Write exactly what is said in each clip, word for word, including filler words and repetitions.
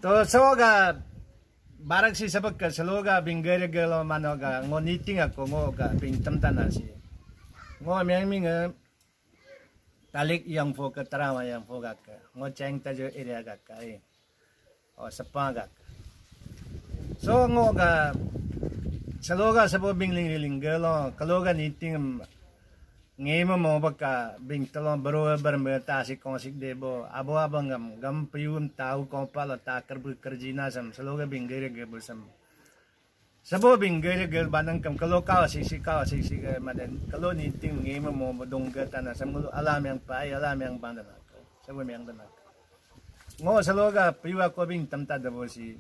To so ga barak si sebek ke selo ga bingger gelo mano ga ngo niting ako ngo ga bing temtana si. Ngo miang ming eh, talik yang fo ke terawa yang fo ga ke. Ngo ceng tajo area ga ke. Eh. Oh, sepa ga ke. So ngo ga selo ga sebo bing ling ling gelo kelo ga niting em, ngema mo baka bing telo bero berme ta si kong sik de bo abo abang gam gam piyum tau kong palo ta kerbu kerjina sam selo ga bing gere ge bo sam. Sebo bing gere ge banang kam kelo kawa sik sik kawa sik sik ge maden kelo niting ngema mo bedong ge tana sam ngulu alam yang pai alam yang bandana. Sebo yang dana. Ngo selo ga piwa ko bing temta de bo si.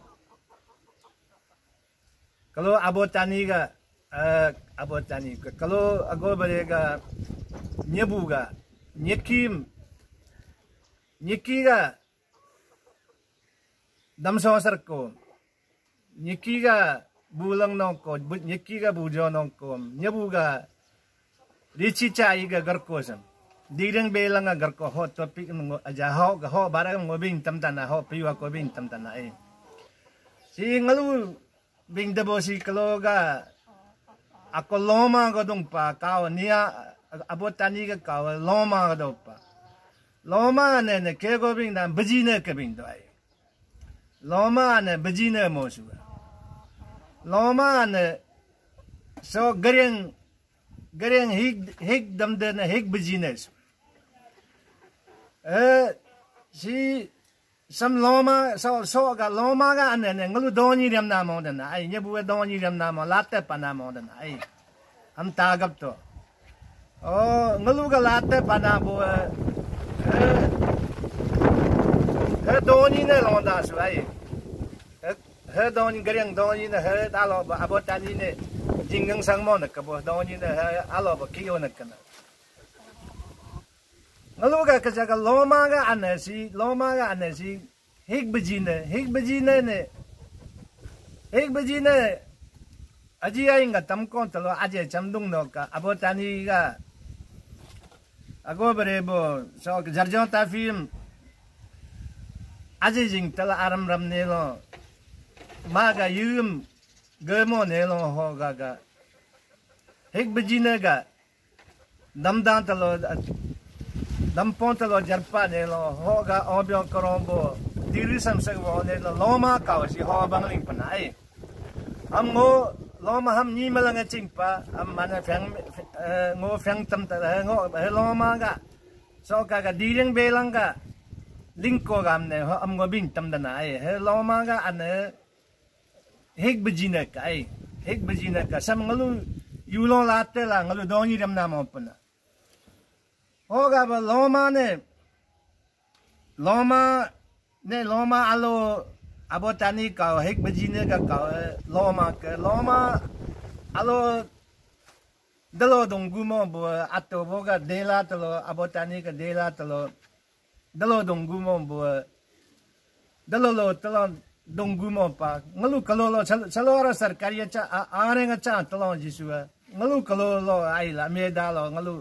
Kelo abo tani ga, eh, abo tani ga. Kelo ago bere ga nyebu ga nyekim nyeki ga damso serko nyeki ga bulang nongko bu- nyeki ga bujo nongko nyebu ga rici cai ga garko sam. Direng belang ga garko ho topik ngo aja ho ga ho barang ngo bing temtana ho piwa ko bing temtana eh. Si ngalu bing debo si kelo ga ako loma go dong pa kao nia abo tani ga kao loma go dong pa. Loma ne ne ke go bing dan bejine ke bing do ai. Loma ne bejine mo su. Loma ne so gereng gereng hik hik dam de ne hik bejine su. Eh, si sam loma so so ga loma ga ane ne ngalu doni riam namo dana ai nyebu doni riam namo late panamo dana ai. Am tagap to. Oh, ngalu ga late pana bo eh, eh, doni ne londa su ai. Eh, eh, doni gereng doni ne eh dalo ba abo tani ne jinggang sang mo ne kabo doni ne eh alo ba kiyo ne kana. Ngalu ga kaja ga loma ga ane si loma ga ane si hik bejine hik bejine ne hik bejine aji aing ga tamkon telo aje chamdung no ka abo tani ga ago bere bo so jarjo ta film aje jing tela aram ram ne lo ma ga yum gemo ne lo ho ga ga hik bejine ga damdan telo dampon telo jarpa ne lo ho ga obyo korombo diri samsek bo ne lo loma kao si ho bangling panai. Am ngo loma ham ni malang chingpa am mana feng eh, ngo feng tam ta eh, ngo eh, loma ga so ka ga direng belang ga lingko gam ne ho am ngo bing tam dana ai he loma ga ane hik bejine ka ai hik bejine ka sam ngalu yulo late la ngalu doni ram namo pana. Ho ga ba loma ne loma ne loma alo abo tani kao hik bejine ga kao eh, loma ke loma alo delo donggu mo bo ato bo ga dela telo abo tani ga dela telo delo donggu mo bo delo lo telo donggu mo pa ngalu kalo lo sal- salo ara sarkari cha a- areng cha telo jisu ngalu kalo lo ai la me da lo ngalu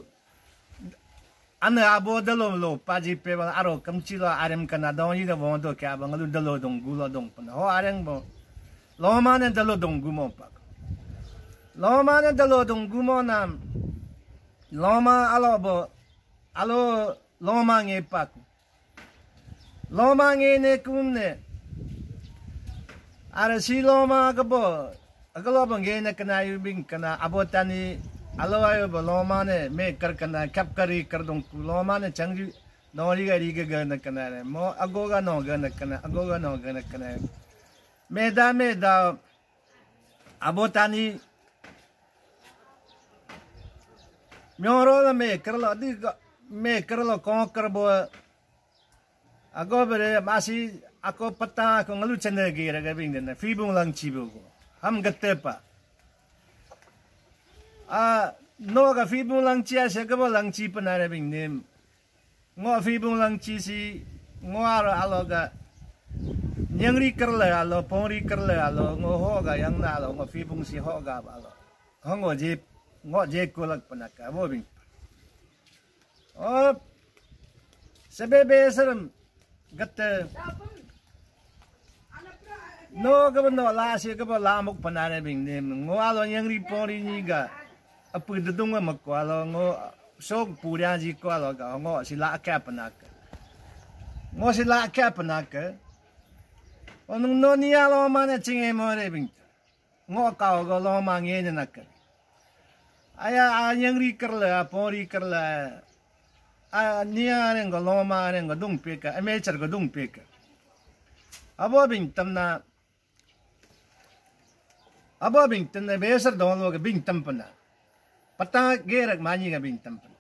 ane abo delo lo paji pe ba aro kamchi lo arem kana dong yi da bon do kya ba ngalu delo dong gu lo dong pan ho areng bo loma ne delo dong gu mo pa loma ne delo dong gu mo nam loma alo bo alo loma nge pak loma nge ne kum ne Ara si loma ke bo agalo bo nge ne kena yu bing kena abo tani alo ayo bo loma ne me kar kena kap kari kar dong ku loma ne changju nori ga ri ga ga ne kena ne mo ago ga no ga ne kena ago ga no ga ne kena me da me da abo tani myoro la me kar lo di ga me kar lo ko kar bo Ago bere masi ako pata ako ngalu chene ge ra ga bing den fibung lang chi bu ko ham gatte pa a no ga fibung lang chi a se ga bo lang chi pa na ra bing nem ngo fibung lang chi si ngo aro alo ga nyangri kerle alo pongri kerle alo ngo ho ga yang na alo ngo fibung si ho ga ba alo ho ngo je ngo je kulak panaka bo bing Oh, sebebe serem gete No gaba no la si gaba la muk panare bing ne ngo alo nyangri pori ni ga apu dedung ma ko alo ngo sok purian ji ko alo ga ngo si la ka panaka. Ngo si la ka panaka. Onung no ni alo mane chinge more bing. Ngo kau go loma nge ne naka. Aya a nyangri kerla, a pori kerla. A nia ne go loma ne go dung peka, a mecher go dung peka. Abo bing tamna. Abo bing tamna beser dolo ga bing tampana. Pata gerak mani ga bing tampana.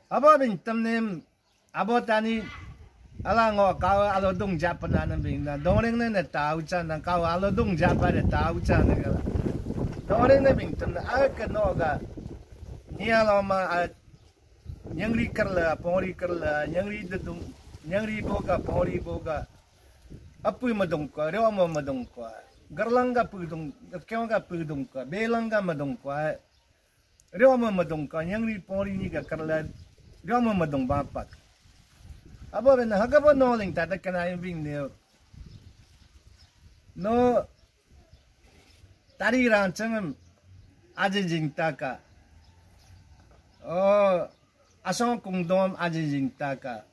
Abo bing tamnem Abo Tani ala ngo kau alo dung japa na bing na doring ne ne tau cha na kau alo dung japa de tau cha na ga. Doring ne bing tam na a ke no ga. Ni alo ma a nyangri kerla, pori kerla, nyangri dedung, nyangri boga, pori boga. Apu madung ko, riomo madung ko. Gerlang ga pudung, kyo ga pudung ko, belang ga madung ko. Rioma madong ka nyangri pori ni ga karla rioma madong bapak. Abo ben hagabo noling tata kana bing ne. No tari rancang aje jing taka. Oh asong kungdom aje jing taka.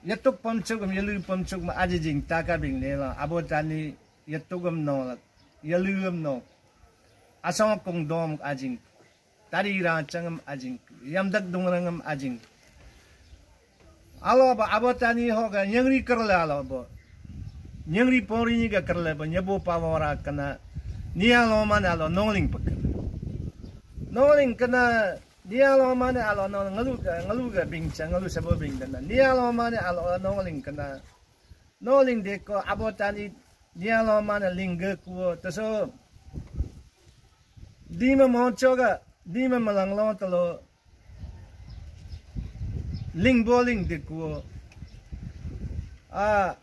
Yatuk pamchuk, yalu pamchuk ma ajijing taka bing ne la. Abo Tani yatuk am no la, yalu am no. Asong kong dom ajing. Tari rachang am ajing. Yamdak dungrang am ajing. Alo ba Abo Tani ho ga nyangri kerle alo bo. Nyangri pori ni ga kerle bo nyabo pawara kana. Nia lo man alo noling pekena. Noling kena Nia lo mane alo no ngalu ga ngalu ga bing cha ngalu sabo bing dana. Nia lo mane alo no ngaling kena. No ling de ko Abo Tani nia lo mane ling ga kuo taso. Dima moncho ga dima malang lo talo. Ling bo ling de kuo. A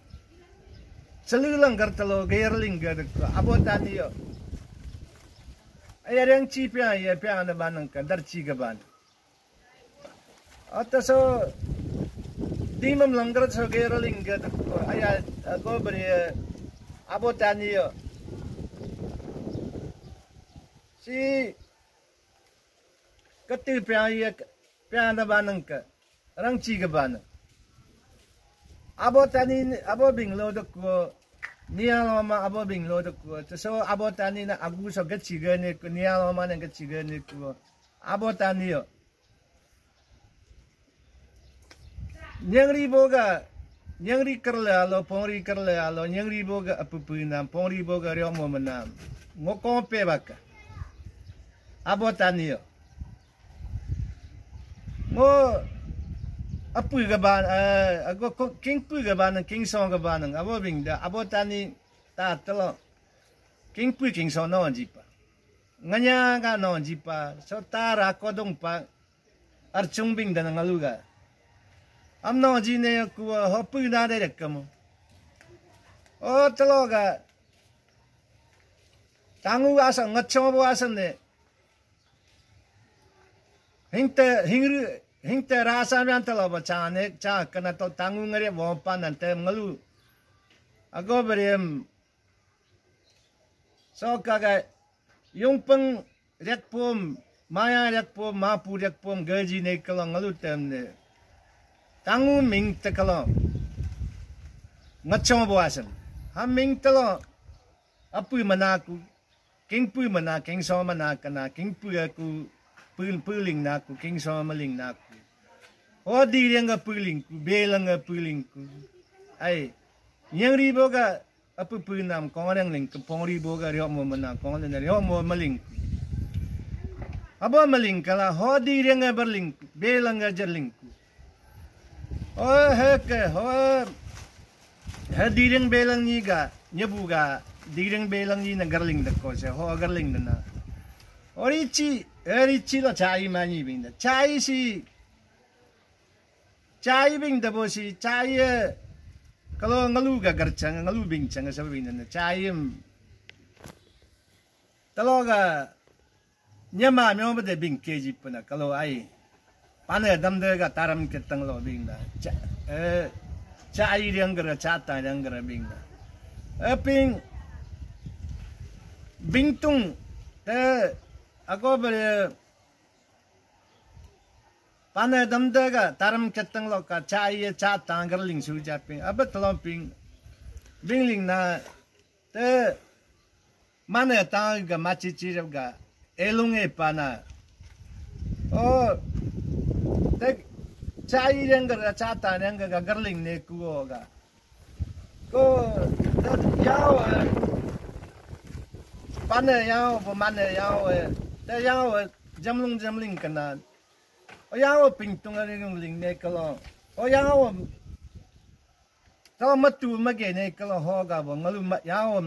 chalu lang gar talo gair ling ga de kuo Abo Tani yo. Aya reng chi pia ya pia na banang ka dar chi ga ban. Ata so dimam langgar so gera lingga aya go beri Abo Tani yo. Si kati pia ya pia na banang ka rang chi ga banang. Abo Tani Abo bing lo de ko nia lo ma Abo bing lo de ko so Abo Tani na agu so gachi ga ne ko nia lo ma na gachi ga ne ko Abo Tani yo. Nyangri boga nyangri kerla alo pongri kerla alo nyangri boga apupu nam pongri boga riomo menam. Ngo kompe baka. Abo Tani yo. Ngo apu ga ban eh ago king pu ga ban king song ga ban Abo bing da Abo Tani ta telo. King pu king song no jipa. Nganya ga no jipa. So ta ra kodong pa. Archung bing dana ngalu ga. Am no ji ne ku ho pu na de rek kamu. O telo ga. Tangu asa ngacho bo asa ne. Hingte hingru hingte rasa mian telo ba cha ne cha kana to tangu ngare bo pa nan te ngalu. Ago berem. So kaga yungpeng riakpom, maya riakpom, mapu riakpom gaji ne kalong ngalu tem ne. Tangu ming te kalong. Ngachong bo asem. Ham ming telo apu manaku. King pu mana king so mana kana king pu aku pul puling naku king so maling naku. O di riang ga puling ku belang ga puling ku. Ai nyang ri bo ga apu pu nam kong riang ling ke pong ri bo ga rio mo mana kong ling rio mo maling ku. Abo maling kala ho di riang ga berling ku belang ga jerling ku. Oh, he ke, ho, he diring belang ni ga, nyebu ga, diring belang ni na garling da ko se, ho garling da na. Ori chi, eri chi lo chai mani bing da. Chai si, chai bing da bo si, chai e, kalo ngalu ga garchang, ngalu bing chang, sa bing da na. Chai em, talo ga, Nyama myo bade bing keji puna kalo ai. Pane damde ga taram ketang lo bing da. Cha, eh, Chai riang gara, chata riang gara bing na. Eh, ping, bing tung, te, ako bere, pane dam de ga, taram ketang lo ka, chai ye, chata garling su ja ping, abe telom ping, bingling na, te, mane tang ga machi chi ga elung e pana. O, te chai reng ga chata reng ga garling ne kuo ga. Ko, te yao, pane yao, bo mane yao, te yao, jamlung jamling kana. O yao ping tung ring ling ne kalo. O yao Tala matu mage ne kala hoga bo ngalu ma yao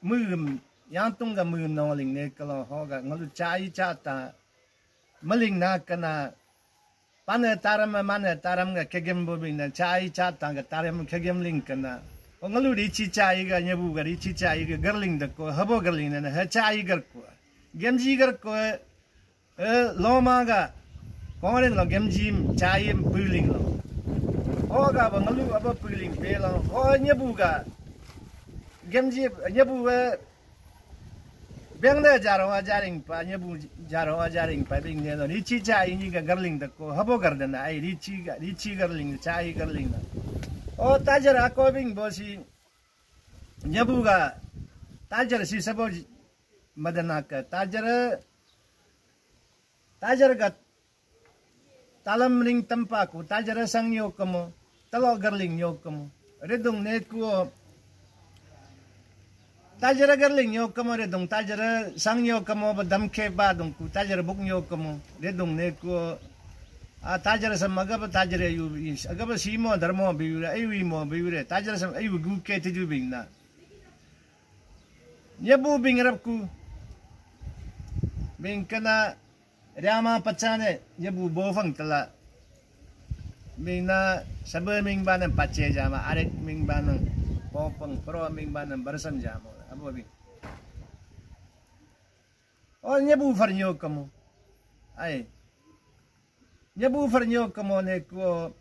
mum yang tung ga mum nongling ne kala hoga ngalu chai chata maling na kana pane taram mane taram ga kegem bo bing na chai chata ga taram kegem ling kana. O ngalu richi chai ga nyabu ga richi chai ga garling da ko habo garling na ha chai gar ko gemji gar ko. Eh, loma ga, kongren lo gemjim, chayim, puling lo. Ho ga ba ngalu aba puling pe lo. Ho nyabu ga, gemji, nyabu eh, beng ne jaro ajaring pa, nyabu jaro ajaring pa, bing ne lo. Richi chayi ni ga garling da ko, habo gardana, ai, richi ga, richi garling, chayi garling na. O tajar ako bing bosi, nyabu ga, tajar si sabo madana ka, tajar Tajar ga talam ring tampa ku, tajar sang nyo kamo, talo garling nyo kamo. Redung ne kuo, tajar garling nyo kamo, redung tajar sang nyo kamo, ba damke ba dung ku, tajar buk nyo kamo. Redung ne kuo, a tajar sam agaba tajar yu is, agaba simo darmo biura, ayu mo biura, tajar sam ayu gu ke tiju bing na. Nyabu bing rap ku, bing kana Riama pachane, nyabu bofang tala. Mingna sabe ming banang pache jama, arek ming banang popang, pro ming banang barsan jama. Abo bing. O nyabu far nyo kamo. Ai. Nyabu far nyo kamo ne ko.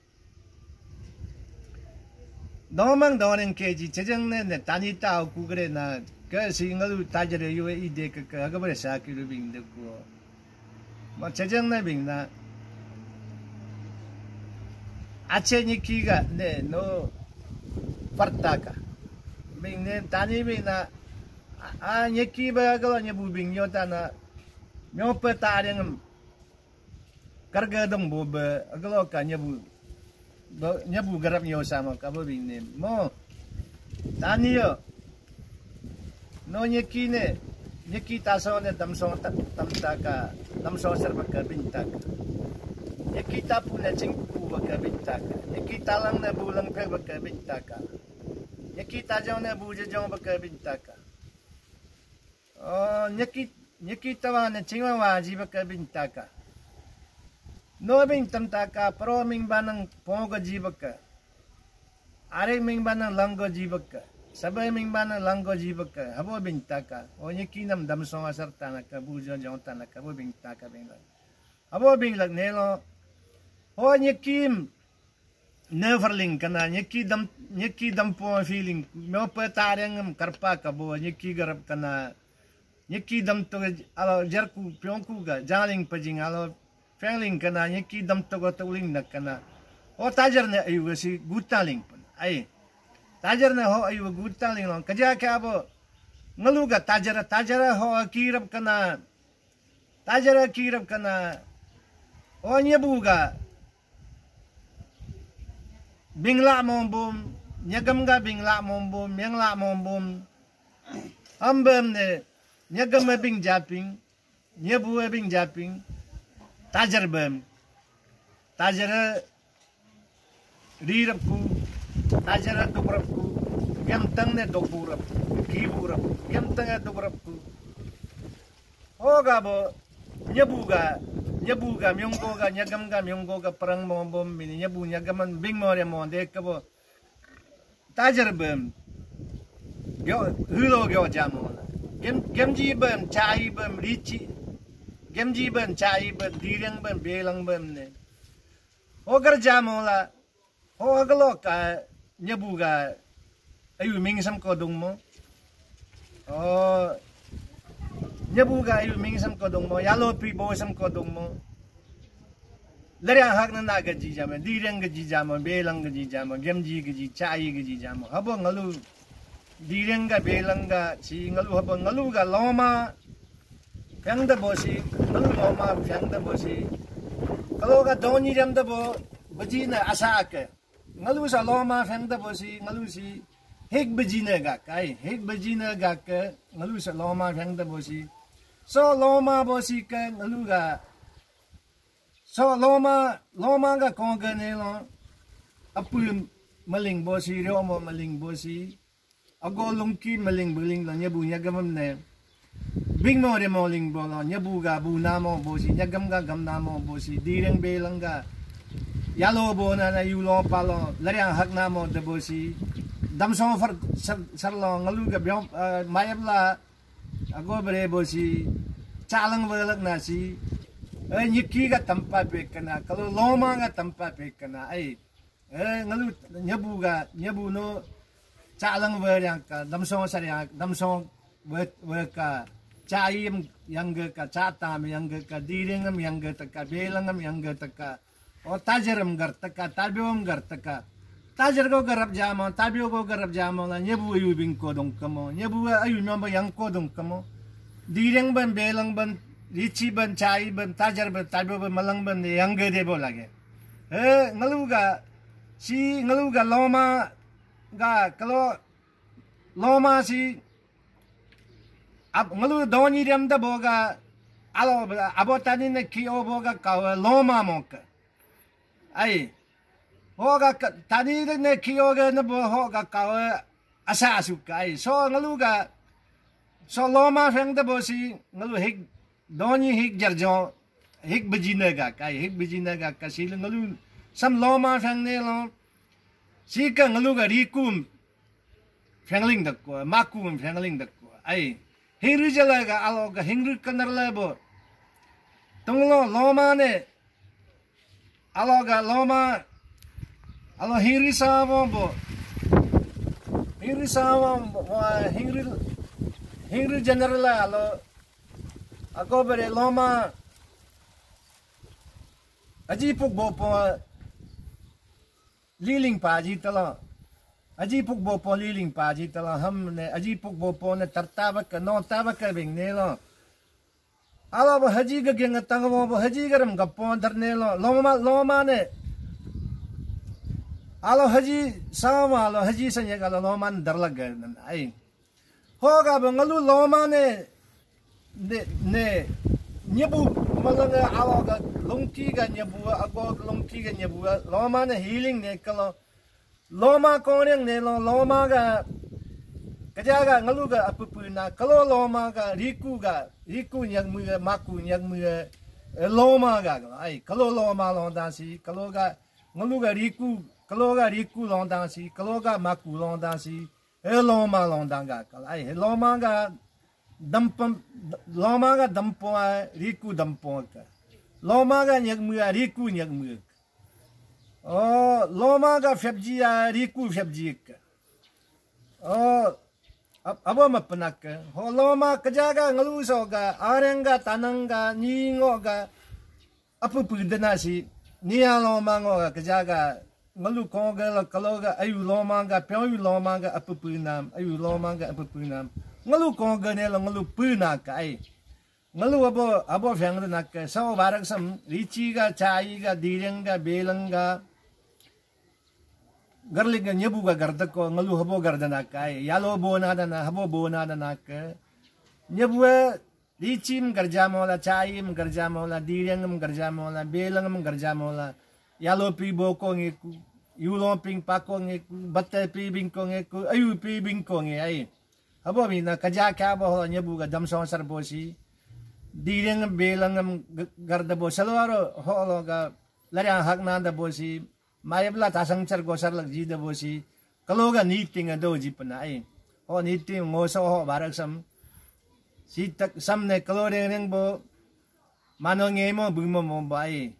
Domang doneng keji chejeng ne ne tani tau kugre na ke singalu tajere yue ide ke ke agabare saki lu bing de ko. Ma chejeng ne bing na ache nyiki ga ne no partaka. Bing ne tani bing na a nyiki ba agalo nyabu bing yota na nyope tareng Karga dong bo be agalo ka nyabu. Bo nyabu garap nyo sama ka bo bing ne. Mo. Tani yo. No nyeki ne. Nyeki taso ne damsong ta- tamta ka. Damsong serba ka bintaka. Nyeki tapu ne chingpu ba ka bintaka. Nyeki talang ne bulang pe ba ka bintaka. Nyeki tajong ne bujajong ba ka bintaka. Oh, nyeki, nyeki tawa ne chingwa wa jibaka bintaka. No bing tamtaka, pro ming banang poga jibaka. Arek ming banang langgo jibaka. Sabai ming banang langgo jibaka. Habo bintaka. Oh, nyeki nam damsong asar tanaka, bujo jong tanaka, habo bintaka binglang. Habo binglak nelo. Oh, nyekim. Never ling kana nyeki dam nyeki dampo feeling miope tareng karpa kabo nyeki garap kana nyeki dam to alo jarku pyongku ga jaling pajing alo feeling kana nyeki dam to go to ling na kana. O tajar ne ayu ga si guta ling pun ai tajar ne ho ayu ga guta ling long kaja ke abo ngalu ga tajar tajar ho kirap kana. Tajara kirap kana. O nyebu ga bingla mombum, nyagam ga bingla mombum, myangla mombum. Ambem ne nyagam bing japing, nyebu bing japing. Tajar bem. Tajara Rirapku, tajara dukrapku, gemtang ne dokurap, kiburap, gemtang ne dukrapku. Hoga bo, nyabuga, nyabuga, myonggoga, nyagamga, myonggoga, perang mo bom, mini nyabu, nyagaman, bing mo remo, deka bo. Tajar bem, gyo, hilo gyo jamo. Gem, gemji bem, chai bem, richi. Gemji bem, chai bem, direng bem, belang bem ne. Hogar jamo la, Ho agalo ka nyebu ga ayu ming sam kodung mo. Oh, nyebu ga ayu ming sam kodung mo, yalo pi bo sam kodung mo. Lariang hak na na gaji jama, direng gaji jama, belang gaji jama, gemji gaji, chai gaji jama. Habo ngalu direng ga belang ga si ngalu habo ngalu ga loma. Phang da bo si, ngalu loma phang da bo si. Kalau ga doni jam da bo, baji na asa ake. Ngalu sa loma phang da bo si, ngalu si. Hik baji na ga kai, hik baji na ga ke, ngalu sa loma phang da bo si. So loma bo si ke, ngalu ga. So loma, loma ga kong ga ne lo. Apu maling bo si, riomo maling bo si. Ago lungki maling buling lo nyebu nyagamam ne. Bing mo re mo ling bo lo nyebu ga bu namo bo si, nyagam ga gam namo bo si, direng belang ga. Yalo bo na na yu lo pa lo, lariang hak namo de bo si. Damsong far sar, sar lo ngalu ga biong, eh, mayap la. Ago bere bo si. Chalang velak na si. Eh, nyiki ga tampa pekana, kalau loma ga tampa pekana, ai. Eh, ngalu nyebu ga, nyebu no, chalang we yang ka, damsong sar yang, damsong we, we ka, chaim yang ge ka, chatam yang ge ka, diringam yang ge teka, belangam yang ge teka, o tajaram gar teka, tabiom gar teka. Tajar go garap jamo, tabio go garap jamo la, nyebu ayu bing kodong kamo, nyebu ayu nomba yang kodong kamo. Diring ban, belang ban, richi ban, chai ban, tajar ban, tabio ban, malang ban, yang ge de bo lage. Eh, ngalu ga, si ngalu ga loma ga, kalau loma si, ab, ngalu doni dem da bo ga, alo, abo tani ne ki o bo ga ka loma mo ke. Ai, ho ga ka, tani ne ki o ga ne bo ho ga ka asa asu ka. Ai, so ngalu ga, so loma phang da bo si, ngalu hik, doni hik jar jo, hik baji na ga kai, hik baji na ga ka si ngalu sam loma phang ne lo. Si ka ngalu ga rikum phangling da ko, makum phangling da ko. Ai, hingri jala ga alo ga hingri kanar la bo. Tunglo loma ne, alo ga loma, alo hingri sa bo bo. Hingri sa bo, bo, hingri, hingri general la alo. Ako bere loma. Aji puk bo po liling paji tala. Aji puk bo po liling paji tala. Ham ne aji puk bo po ne tarta baka, no ta baka bing ne lo. Alo bo haji ga geng tang bo, bo haji garam ga po dar ne lo. Loma, loma ne. Alo haji sama, alo haji sanya ga lo loma ne dar laga nan ai. Hoga ba ngalu loma ne, ne, ne, nyebu malanga alo ga lungki ga nyebu, ago lungki ga nyebu, loma ne healing ne kalo. Loma koreng ne lo, loma ga, kaja ga ngalu ga apupu na, kalo loma ga, riku ga, riku nyagmu ga, maku nyagmu ga, eh, loma ga, ai, kalo loma londang si, kalo ga, ngalu ga riku, kalo ga riku londang si, kalo ga maku londang si, He loma londang ga kal. Ai, he loma ga dampam, loma ga dampo, ai, riku dampo ka. Loma ga nyakmu, ai, riku nyakmu ka. Oh, loma ga fepji, ai, riku fepji ka. Oh, ab-, abo ma penak ka. Ho loma keja ga ngalu so ga, areng ga, tanang ga, nyingo ga, apu pu dena si, nia loma ngo ga keja ga, ngalu ko ga la kalo ga, ayu loma ga, pyo yu loma ga, apu pu nam, ayu loma ga, apu pu nam. Ngalu ko ga ne la ngalu pu na ka ai. Ngalu abo, abo fyang dena ka, sao barak sam, richi ga, chai ga, direng ga, belang ga, garlik ga, nyebu ga, gardak ko, ngalu habo gardana ka ai. Yalo bona dana, habo bona dana ka. Nyebu Lichim garja mola, chaim garja mola, direngam garja mola, belangam garja mola, yalopi boko ngeku, yuloping pako ngeku, batepi bingko ngeku, ayupi bingko nge ai. Abo mina kaja kya bo ho nyebu ga damsong sar bosi. Direngam belangam g-, garda bo salwaro ho lo ga lariang hak nanda bosi. Mayabla tasang char gosar lak ji da bosi. Kalo ga niting ado ji pena ai. Ho niting ngoso ho barak sam. Si tak sam ne kalo reng reng bo. Mano ngemo bimo mo ba ai.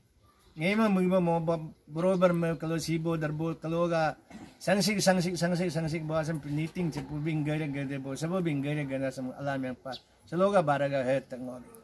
Ngemo bimo mo ba borobar me kalo si bo dar bo kalo ga Sangsik, sangsik, sangsik, sangsik, bo asam niting cepu bing gere gede bo, sabo bing gere gede asam alam yang pa. Seloga baraga he tengori.